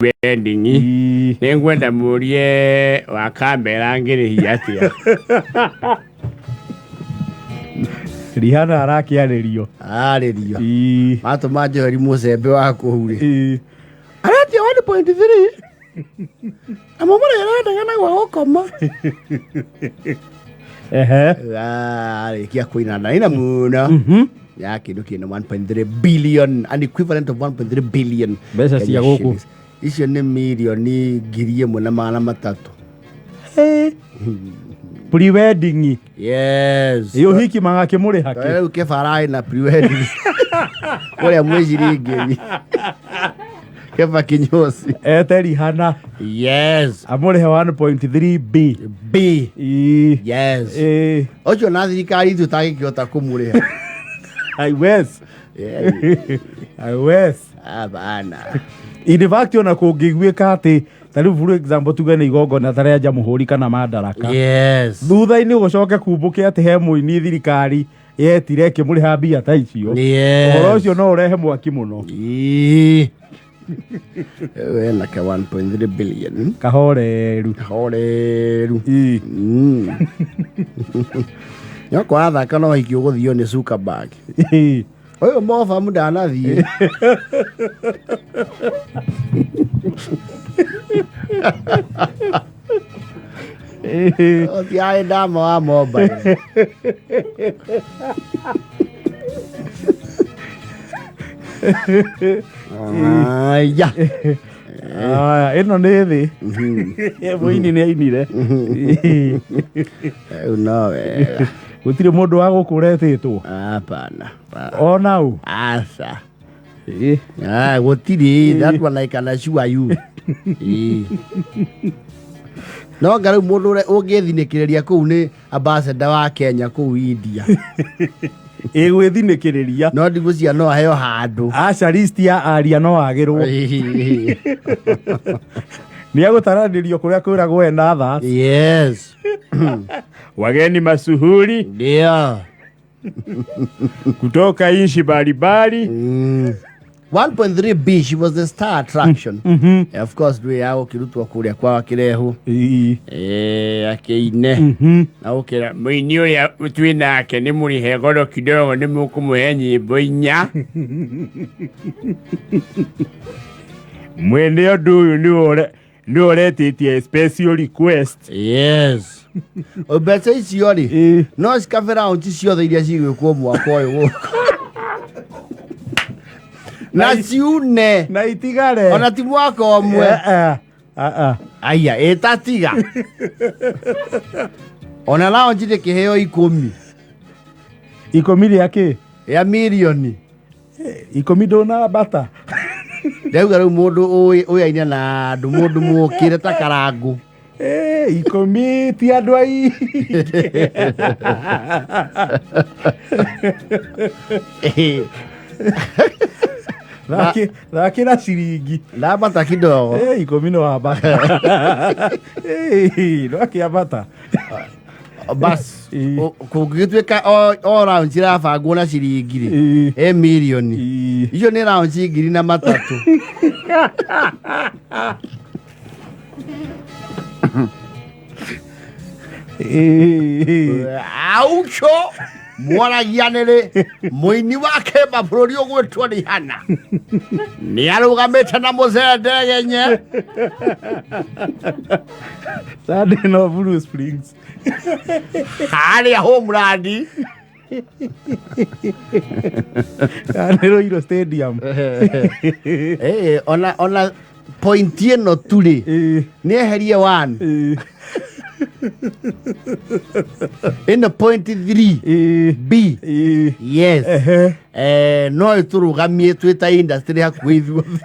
Wedding. Nĩngwenda mũrie wa kamera ngĩrĩhia atĩa. Rihanna arakĩarĩrio. Arĩrio. Matũma njoheri mũcembe wa kũu rĩ. Aretia 1.3. Na mũmũrĩ arendaga na gwa gũkoma. Ehe. Arĩkia kũina na ina mũno. Ya kĩndũ kĩna 1.3 billion, an equivalent of 1.3 billion. Mbeca cia Kenya gũkũ. shillings. Icio nĩ mirioni 1,300. Pre-wedding. Yes. Ĩ ũhiki magakĩmũrĩha kĩ? Rĩu kĩbara na pre-wedding. Kũrĩa mwĩciringĩri. Keba kinyozi. Ete Rihanna. Yes. Amũrĩhe 1.3 B. B. Ĩ. Yes. Ĩ. Ũcio na thirikari itũ tangĩkĩhota kũmũrĩha. I wes. Yeah. I wes. Hapana. In fact ona kũngĩguĩka atĩ ta rĩu for example tuge nĩ igongona ta rĩa Jamhuri kana Madaraka. Yes. Thutha-inĩ gũcoke kumbũke atĩ he mũini thirikari yetire ĩkĩmũrĩha mbia ta icio. Yes. Ũhoro ũcio no ũrehe mwaki mũno. Ĩĩ. Wena ka 1.3 billion. Kahoreru. Kahoreru. Ĩĩ. No kwathaka no hiki ũgũthio nĩ Zuckerberg. Ĩĩ. Ũyũ mobamu ndanathiĩ. Ĩĩ. Ũtiarĩ ndama wa mobile. Aya. Aya, ĩno nĩ thĩ. Mũini nĩ ainire. Rĩu no wega. Gũtirĩ mũndũ wa gũkũ ũretĩtwo. Hapana. Ona ũ. Aca. Ĩ. Ah, gũtirĩ. That one I can assure you. Ĩĩ. No nga rĩu mũndũ ũrĩa ũngĩthinĩkĩrĩria kũu nĩ ambassador wa Kenya kũu India. Ĩ gwĩthinĩkĩrĩria. No ndigũcia no aheo handũ. Aca list ya aria no agĩrwo. Nĩ egũtaranĩrio kũrĩa kwĩragwo ena tha. Yes. Wageni masuhuri Ndio. kutoka nchi mbalimbali. 1.3 B she was the star attraction. Of course ndwĩ ya gũkĩrutwo kũrĩa kwa kĩrehu. Ĩ. Eh, akĩine. Na gũkĩra Mũini ũrĩa twĩ nake nĩ mũrĩhe goro kidogo nĩ mũkũmũhe nyĩmbo inya. Mwene ũndũ ũyũ nĩwe ũretĩtie special request. Yes. Mbeca icio rĩ Ĩ. no cikabe round ciothe iria cigwĩkwo mwaka ũyũ gũkũ. Na ciune Na itigare. ona ti mwaka ũmwe. Eh, eh. Ah, ah. Aya ĩtatiga. Ona lounge ndĩkĩheo 10 Ikũmi rĩa kĩ? ya mirioni. Ikũmi ndũnambata. Ndauga rĩu mũndũ ũyaine na andũ mũndũ mũkĩre ta karangũ. Eh, 10 ti andũ aingĩ. Thakĩra ciringi. Ndambata kidogo. Eh, 10 no ambata. Eh, no akĩambata. Bas Ĩ. Kũngĩgĩtuĩka o round cirabangwo na ciringi rĩ Ĩ. ĩ mirioni. Ĩ. Icio nĩ round 3,000. Ĩ. Aucho mwaragia nĩrĩ mũini wa kemba bũrũri ũgwĩtwo Rihanna nĩ arũgamĩte na mũcere ndegenye. Sunday no Blue Springs. Harĩa homeland. Nĩ Ruiru Stadium. Eh, ona point ĩno tu rĩ Ĩ. nĩ eherie 1 Ĩ. ĩno point 3 Ĩ. B. Ĩ. Yes. Ehe. Eh, no ĩtũrũgamie twĩ ta industry hakuhĩ ithuothe.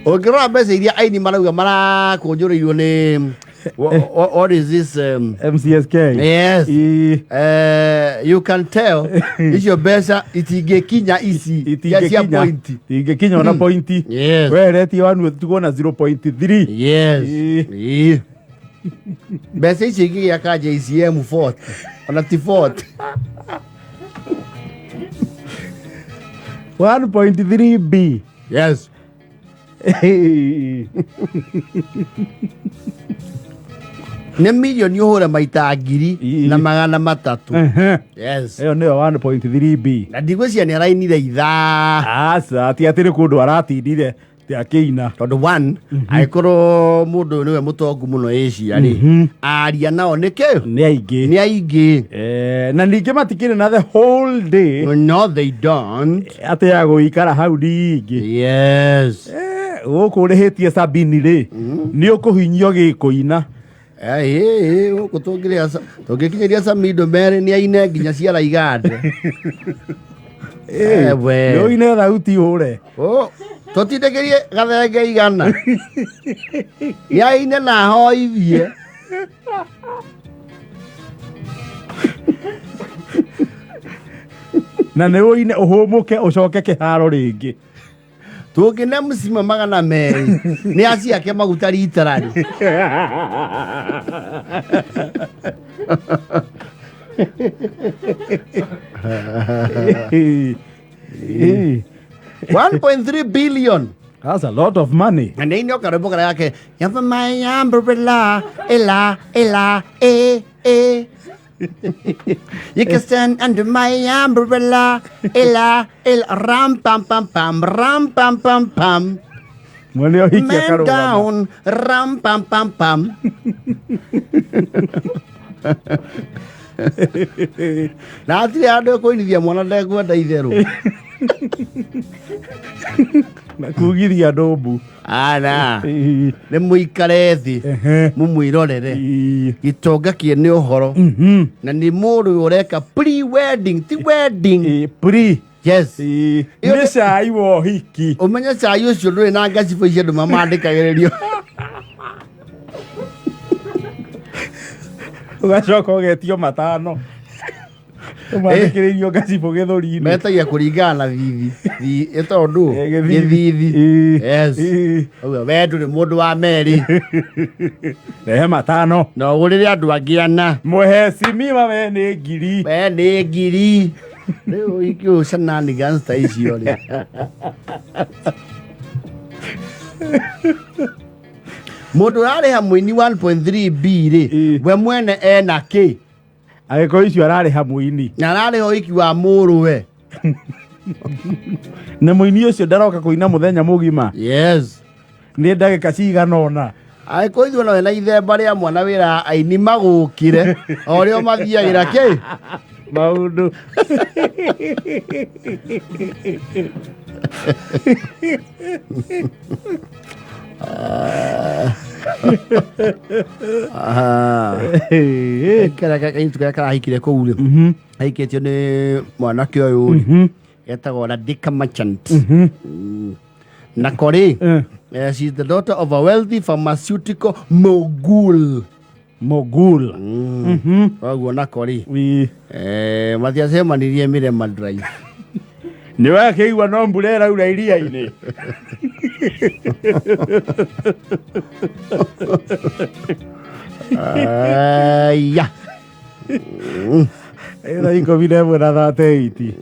Ũngĩrora mbeca iria aini marauga marakũnjũrĩirwo nĩ what is this MCSK. Yes. Ĩ. You can tell icio mbeca itingĩkinya ici cia Itingĩkinya. point. Itingĩkinya ona pointi. Yes. Weretie wanu tugo na 0.3. Yes. Ĩ. Ĩ. Mbeca icio ingĩgĩaka JCM 40 ona ti 40. 1.3 B. Yes. Nĩ mirioni ũhũre maita ngiri Ii. na magana matatũ. Ehe. Yes. Ĩyo nĩyo 1.3 b. Na ndigwĩciria nĩ arainire ithaa. Aca, ti atĩ nĩ kũndũ aratindire ti akĩina. Tondũ one, angĩkorwo mũndũ ũyũ nĩwe mũtongu mũno Asia rĩ, aria nao nĩ kĩ? Nĩ aingĩ. Nĩ aingĩ. Na ningĩ matikĩrĩ na the whole day. No, they don't. Atĩ ya gũikara hau ningĩ. Yes. Gũkũ ũrĩhĩtie sabini rĩ, nĩ ũkũhinyio gĩkũina. Gũkũ tũngĩkinyĩria Samido merĩ nĩ aine nginya ciara igande. We. Nĩ ũine thauti ũre. Oh, tũtindĩkĩrie gathenge igana. Nĩ aine na ahoithie. Na nĩ ũine ũhũmũke ũcoke kĩharo rĩngĩ. Tũngĩne mũcima 200 nĩ aciake maguta ritarari. Eh, 1.3 billion. That's a lot of money. Na nĩ ine karwĩmbo karĩa gake Yamba my umbrella, ela, ela, e, e. You can stand under my umbrella, ela, ela, ram pam pam pam, ram pam pam pam. Mwene ũhiki Man akarũgama. down, ram pam pam pam. Na hatirĩ handũ ekũinithia mwana ndekwenda itherũ. Na kugithia andũ mbu. Ana, Ĩĩ. nĩ mũikare thĩ, Ehe. mũmwĩrorere. Ĩĩ. Gĩtonga kĩene ũhoro. Mhm. Na nĩ mũndũ ũyũ ũreka pre-wedding, ti wedding. Ĩĩ, pre. Yes. Ĩĩ. Ĩyo Nĩ cai wa ũhiki. Ũmenye cai ũcio ndũrĩ na ngacibũ icio andũ mamandĩkagĩrĩrio. Ũgacoka ũgetio matano. Ũmandĩkĩrĩirio ngacibũ gĩthũri-inĩ. Metagia kũringana na thithi. Ĩtagwo ndũ? Ĩ, gĩthithi. Gĩthithi. Ĩĩ. Yes. Ĩĩ. Ũguo, we ndũrĩ mũndũ wa merĩ. Rehe matano. Na ũgũrĩre andũ angĩ ana. Mũhecimiwa we nĩ ngiri. We nĩ ngiri. Rĩu ũhiki ũyũ shenanigans ta icio rĩ. Mũndũ ũrarĩha mũini 1.3 B rĩ, Ĩĩ. we mwene ena kĩ? Angĩkorwo icio ararĩha mũini. Na ararĩha ũhiki wa mũrũwe. Na mũini ũcio ndaroka kũina mũthenya mũgima. Yes. Nĩ ndagĩka cigana ũna. Angĩkorwo ithuĩ no na ithemba rĩa mwana wĩra aini magũkire o rĩo mathiagĩra kĩ? Maũndũ. Karĩa kairĩtu karĩa karahikire kũu rĩ, ahikĩtio nĩ mwanake ũyũ rĩ, etagwo Radhika Merchant. Nako rĩ, she's the daughter of a wealthy pharmaceutical mogul. Mogul. Koguo nako rĩ, Ĩĩ. matiacemanirie Mirema Drive. Nĩ wakĩigua no mbura ĩraura iria-inĩ. Aya. Thaa 11 na 38.